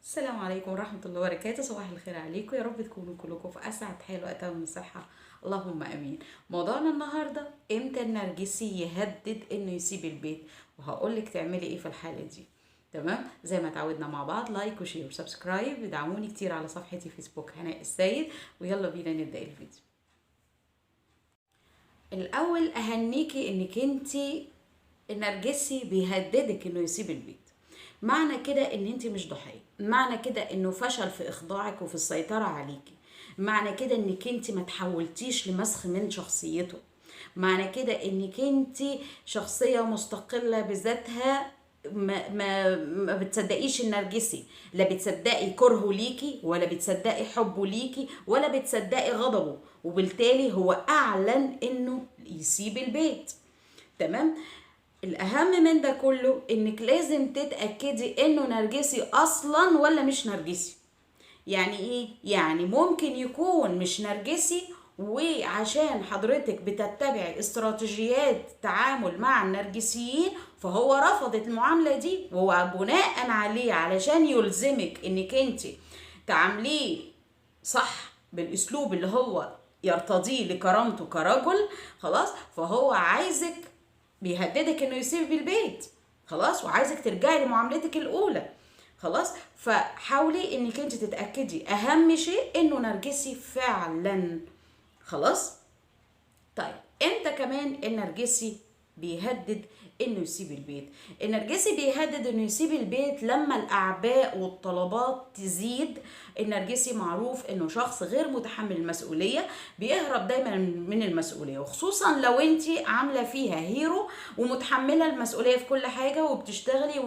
السلام عليكم ورحمة الله وبركاته. صباح الخير عليكم، يا رب تكونوا كلكم في أسعد حال وأتم صحة، اللهم أمين. موضوعنا النهاردة إمتى النرجسي يهدد إنه يسيب البيت، وهقولك تعملي إيه في الحالة دي. تمام، زي ما تعودنا مع بعض like و share و subscribe، ادعموني كتير على صفحتي فيسبوك هناء السيد، ويلا بينا نبدأ الفيديو. الأول أهنيكي إنك انتي النرجسي بيهددك إنه يسيب البيت، معنى كده ان انت مش ضحية، معنى كده انه فشل في اخضاعك وفي السيطرة عليكي، معنى كده انك انت ما تحولتيش لمسخ من شخصيته، معنى كده انك انت شخصية مستقلة بذاتها، ما بتصدقيش النرجسي، لا بتصدقي كرهه ليكي ولا بتصدقي حبه ليكي ولا بتصدقي غضبه، وبالتالي هو اعلن انه يسيب البيت. تمام. الأهم من ده كله إنك لازم تتأكدي إنه نرجسي أصلا ولا مش نرجسي. يعني إيه؟ يعني ممكن يكون مش نرجسي، وعشان حضرتك بتتبعي استراتيجيات تعامل مع النرجسيين فهو رفض المعاملة دي، وهو بناء عليه علشان يلزمك إنك أنت تعامليه صح بالأسلوب اللي هو يرتضيه لكرامته كرجل، خلاص، فهو عايزك، بيهددك انه يسيب البيت، خلاص، وعايزك ترجعي لمعاملتك الاولى، خلاص. فحاولي انك انت تتاكدي، اهم شيء انه نرجسي فعلا، خلاص. طيب امتى كمان النرجسي بيهدد انه يسيب البيت؟ النرجسي بيهدد انه يسيب البيت لما الاعباء والطلبات تزيد. النرجسي معروف انه شخص غير متحمل المسؤولية، بيهرب دايما من المسؤولية، وخصوصا لو انت عامله فيها hero ومتحمله المسؤولية في كل حاجة، وبتشتغلي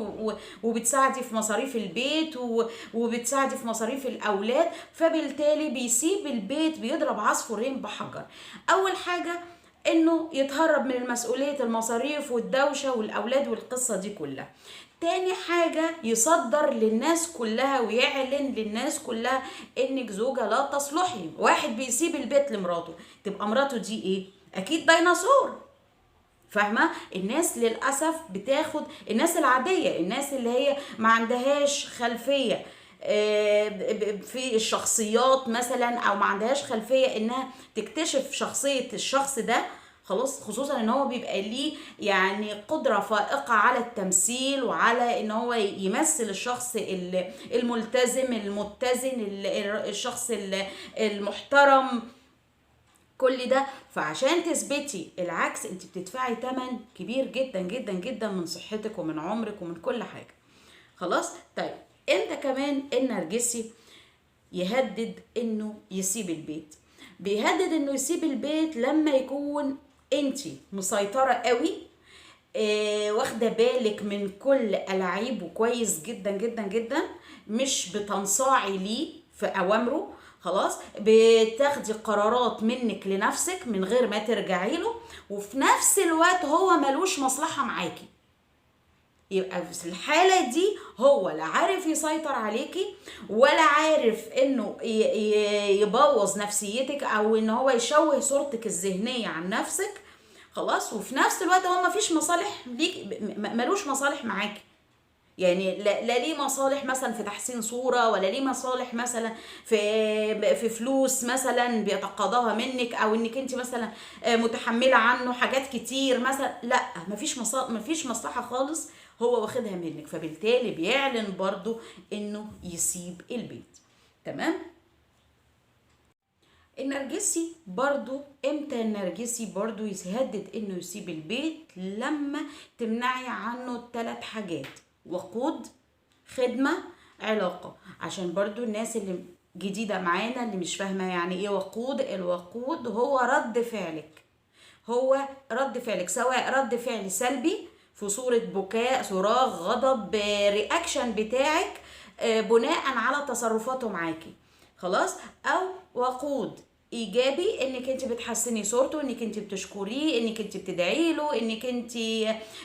وبتساعدي في مصاريف البيت وبتساعدي في مصاريف الاولاد، فبالتالي بيسيب البيت، بيضرب عصفورين بحجر. اول حاجة انه يتهرب من المسؤولية، المصاريف والدوشة والاولاد والقصة دي كلها. تاني حاجة يصدر للناس كلها ويعلن للناس كلها انك زوجة لا تصلحي. واحد بيسيب البيت لمراته، تبقى مراته دي ايه؟ اكيد ديناصور. فاهمة؟ الناس للأسف بتاخد، الناس العادية، الناس اللي هي ما عندهاش خلفية في الشخصيات مثلا، او ما عندهاش خلفية انها تكتشف شخصية الشخص ده، خلاص، خصوصا ان هو بيبقى ليه يعني قدرة فائقة على التمثيل وعلى ان هو يمثل الشخص الملتزم المتزن، الشخص المحترم، كل ده. فعشان تثبتي العكس انت بتدفعي ثمن كبير جدا جدا جدا من صحتك ومن عمرك ومن كل حاجة، خلاص. طيب امتى كمان النرجسي يهدد انه يسيب البيت؟ بيهدد انه يسيب البيت لما يكون انتي مسيطرة قوي، واخدة بالك من كل ألاعيبه كويس جدا جدا جدا، مش بتنصاعي ليه في أوامره، خلاص، بتاخدي قرارات منك لنفسك من غير ما ترجعي له، وفي نفس الوقت هو ملوش مصلحة معاكي. يبقى في الحالة دي هو لا عارف يسيطر عليكي، ولا عارف انه يبوظ نفسيتك او ان هو يشوه صورتك الذهنية عن نفسك، خلاص. وفي نفس الوقت هو مفيش مصالح ليك، ملوش مصالح معاكي، يعني لا ليه مصالح مثلا في تحسين صورة، ولا ليه مصالح مثلا في فلوس مثلا بيتقاضاها منك، او انك انت مثلا متحملة عنه حاجات كتير مثلا، لا، مفيش مصلحة خالص هو واخدها منك، فبالتالي بيعلن برضو انه يسيب البيت. تمام. النرجسي برضو امتى النرجسي برضو يهدد انه يسيب البيت؟ لما تمنعي عنه 3 حاجات: وقود، خدمة، علاقة. عشان برضو الناس اللي جديدة معانا اللي مش فاهمة يعني ايه وقود، الوقود هو رد فعلك، هو رد فعلك، سواء رد فعل سلبي في صورة بكاء، صراخ، غضب، reaction بتاعك بناء على تصرفاته معاكي، خلاص، او وقود ايجابي انك انت بتحسني صورته، انك انت بتشكريه، انك انت بتدعي له، انك انت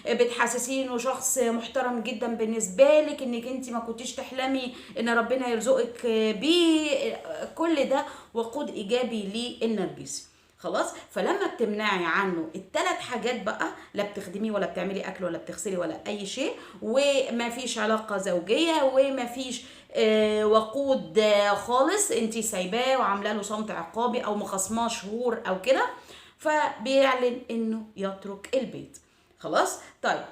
بتحسسيه انه شخص محترم جدا بالنسبة لك، انك انت ما كنتيش تحلمي ان ربنا يرزقك بيه، كل ده وقود ايجابي للنرجسي. خلاص. فلما بتمنعي عنه الثلاث حاجات بقى، لا بتخدميه ولا بتعملي اكل ولا بتغسلي ولا اي شيء، وما فيش علاقة زوجيه، وما فيش وقود خالص، انت سايباه وعامله له صمت عقابي او مخصماه شهور او كده، فبيعلن انه يترك البيت. خلاص. طيب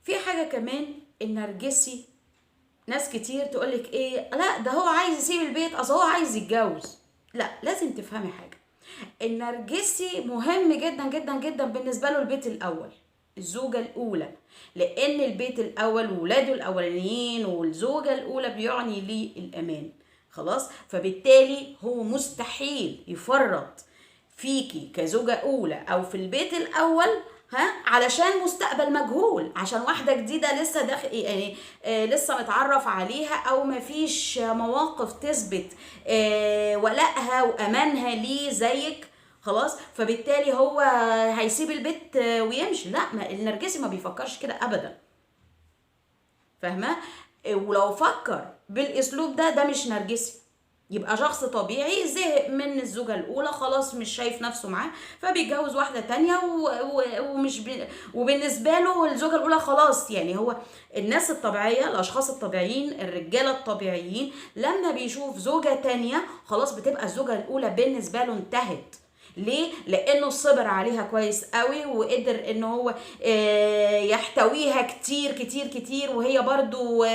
في حاجة كمان، النرجسي ناس كتير تقولك ايه، لا ده هو عايز يسيب البيت، اصل هو عايز يتجوز. لا، لازم تفهمي حاجة، النرجسي مهم جدا جدا جدا بالنسبة له البيت الاول، الزوجة الاولى، لان البيت الاول وولاده الاولانيين والزوجة الاولى بيعني ليه الامان. خلاص، فبالتالي هو مستحيل يفرط فيكي كزوجة اولى او في البيت الاول، ها، علشان مستقبل مجهول، عشان واحدة جديدة لسه داخل يعني لسه متعرف عليها، او مفيش مواقف تثبت ولائها وامانها ليه زيك. خلاص، فبالتالي هو هيسيب البيت ويمشي. لا، ما النرجسي ما بيفكرش كده ابدا، فاهمه؟ ولو فكر بالاسلوب ده، ده مش نرجسي، يبقى شخص طبيعي زهق من الزوجة الأولى، خلاص مش شايف نفسه معاه، فبيتجوز واحدة تانية ومش وبالنسبة له الزوجة الأولى خلاص. يعني هو الناس الطبيعية، الأشخاص الطبيعيين، الرجالة الطبيعيين لما بيشوف زوجة تانية خلاص بتبقى الزوجة الأولى بالنسبة له انتهت. ليه؟ لأنه صبر عليها كويس قوي، وقدر إن هو يحتويها كتير كتير كتير، وهي برضو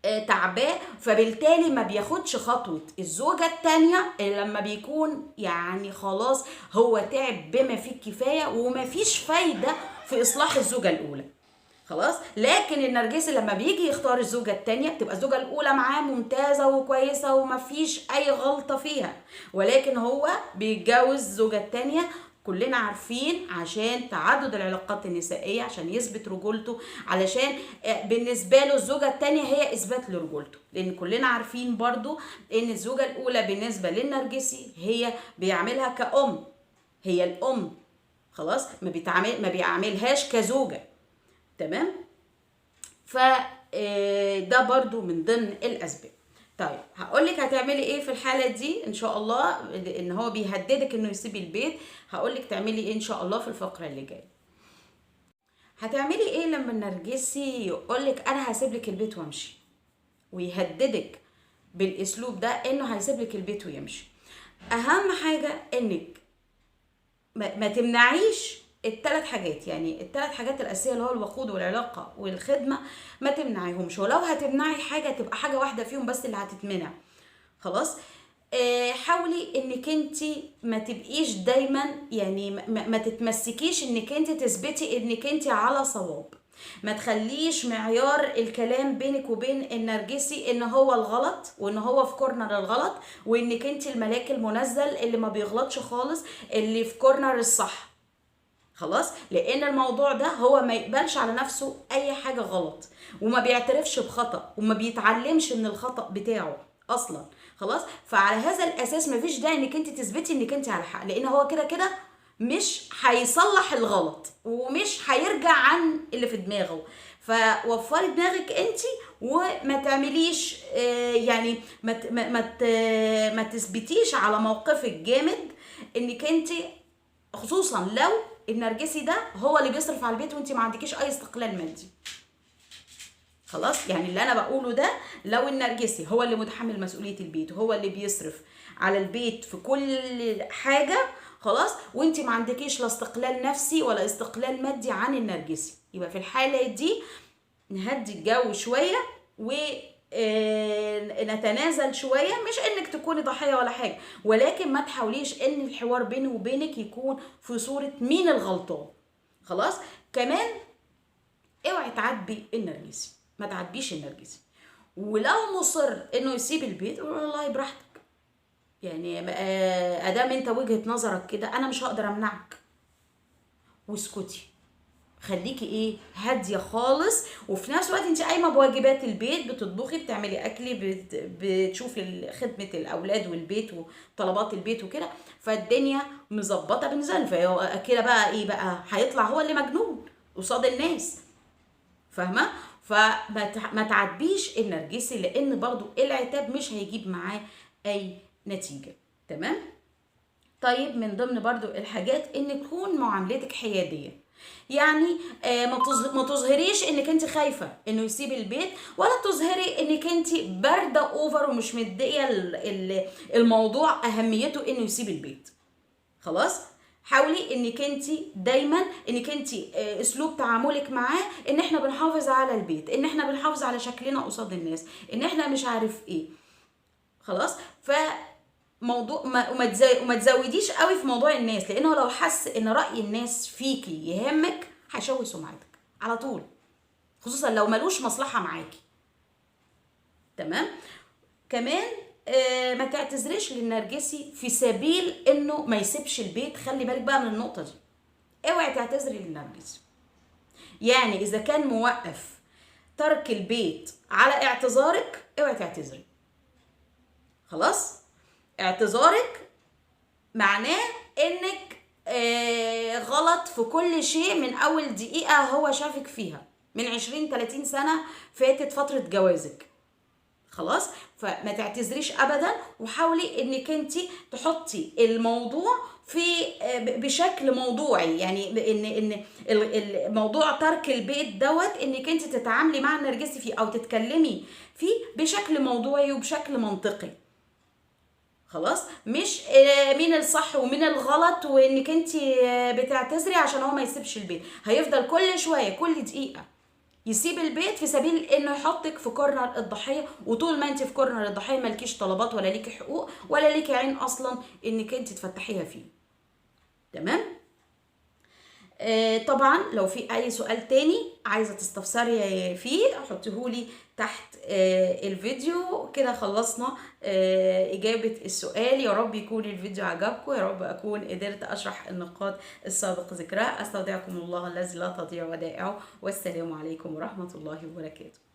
تعباه، فبالتالي ما بياخدش خطوة الزوجة التانية لما بيكون يعني خلاص هو تعب بما فيه الكفاية وما فيش فايدة في إصلاح الزوجة الأولى. خلاص، لكن النرجسي لما بيجي يختار الزوجة التانية بتبقى الزوجة الأولى معاه ممتازة وكويسة وما فيش أي غلطة فيها، ولكن هو بيتجوز الزوجة التانية كلنا عارفين عشان تعدد العلاقات النسائية، عشان يثبت رجولته، علشان بالنسبة له الزوجة التانية هي إثبات لرجولته، لأن كلنا عارفين برضو إن الزوجة الأولى بالنسبة للنرجسي هي بيعملها كأم، هي الأم، خلاص، ما بيعملهاش كزوجة. تمام؟ فده برضو من ضمن الأسباب. طيب هقولك هتعملي ايه في الحالة دي ان شاء الله، ان هو بيهددك انه يسيب البيت، هقولك تعملي ايه ان شاء الله في الفقرة اللي جاية. هتعملي ايه لما النرجسي يقولك انا هسيبلك البيت وامشي، ويهددك بالاسلوب ده انه هيسيبلك البيت ويمشي؟ اهم حاجة انك ما تمنعيش الثلاث حاجات، يعني الثلاث حاجات الاساسية اللي هو الوقود والعلاقة والخدمة، ما تمنعيهمش، ولو هتمنعي حاجة تبقى حاجة واحدة فيهم بس اللي هتتمنع. خلاص، حاولي انك انت ما تبقيش دايما، يعني ما تتمسكيش انك انت تثبتي انك انت على صواب، ما تخليش معيار الكلام بينك وبين النرجسي ان هو الغلط وان هو في corner الغلط، وانك انت الملاك المنزل اللي ما بيغلطش خالص، اللي في corner الصح. خلاص، لان الموضوع ده هو ما يقبلش على نفسه اي حاجة غلط، وما بيعترفش بخطأ، وما بيتعلمش من الخطأ بتاعه اصلا. خلاص، فعلى هذا الاساس مفيش داعي انك انت تثبتي انك انت على حق، لان هو كده كده مش هيصلح الغلط ومش هيرجع عن اللي في دماغه. فوفري دماغك انت وما تعمليش يعني ما تثبتيش على موقفك جامد انك انت، خصوصا لو النرجسي ده هو اللي بيصرف على البيت وانت ما عندكيش اي استقلال مادي. خلاص، يعني اللي انا بقوله ده لو النرجسي هو اللي متحمل مسؤولية البيت وهو اللي بيصرف على البيت في كل حاجة، خلاص، وانت ما عندكيش لا استقلال نفسي ولا استقلال مادي عن النرجسي، يبقى في الحالة دي نهدي الجو شوية ونتنازل شوية، مش انك تكوني ضحية ولا حاجة، ولكن ما تحاوليش ان الحوار بيني وبينك يكون في صورة مين الغلطان. خلاص، كمان اوعي تعاتبي النرجسي، ما تعاتبيش النرجسي، ولو مصر انه يسيب البيت قول والله براحتك، يعني ادام انت وجهة نظرك كده انا مش هقدر امنعك، واسكتي، خليكي ايه، هادية خالص، وفي نفس الوقت انت قايمة بواجبات البيت، بتطبخي، بتعملي اكلي، بتشوفي خدمة الاولاد والبيت وطلبات البيت وكده، فالدنيا مظبطه بالنسبة لك. فهو كده بقى ايه بقى، هيطلع هو اللي مجنون قصاد الناس، فاهمه؟ فما تعاتبيش النرجسي، لان برضو العتاب مش هيجيب معاه اي نتيجة. تمام؟ طيب من ضمن برضو الحاجات ان تكون معاملتك حيادية. يعني ما تظهريش انك انت خايفة انه يسيب البيت، ولا تظهري انك انت باردة over ومش مديه الموضوع اهميته انه يسيب البيت. خلاص، حاولي انك انت دايما انك انت اسلوب تعاملك معاه ان احنا بنحافظ على البيت، ان احنا بنحافظ على شكلنا قصاد الناس، ان احنا مش عارف ايه. خلاص، ف موضوع وما تزوديش قوي في موضوع الناس، لانه لو حس ان راي الناس فيكي يهمك هيشوه سمعتك على طول، خصوصا لو ملوش مصلحة معاكي. تمام. كمان ما تعتذريش للنرجسي في سبيل انه ما يسيبش البيت. خلي بالك بقى من النقطة دي، اوعي تعتذري للنرجسي. يعني اذا كان موقف ترك البيت على اعتذارك اوعي تعتذري. خلاص، اعتذارك معناه انك غلط في كل شيء من اول دقيقة هو شافك فيها، من 20-30 سنة فاتت فترة جوازك. خلاص، فما تعتذريش ابدا، وحاولي انك انت تحطي الموضوع في بشكل موضوعي. يعني ان الموضوع ترك البيت دوت انك انت تتعاملي مع النرجسي فيه او تتكلمي فيه بشكل موضوعي وبشكل منطقي. خلاص، مش مين الصح ومين الغلط، وانك انت بتعتذري عشان هو ما يسيبش البيت. هيفضل كل شوية كل دقيقة يسيب البيت في سبيل انه يحطك في corner الضحية، وطول ما انت في corner الضحية مالكيش طلبات ولا ليكي حقوق ولا ليكي عين اصلا انك انت تفتحيها فيه. تمام. طبعا لو في اي سؤال تاني عايزه تستفسري فيه حطيهولي تحت الفيديو. كده خلصنا اجابه السؤال. يا رب يكون الفيديو عجبكم، يا رب اكون قدرت اشرح النقاط السابق ذكرها. استودعكم الله الذي لا تضيع ودائعه، والسلام عليكم ورحمة الله وبركاته.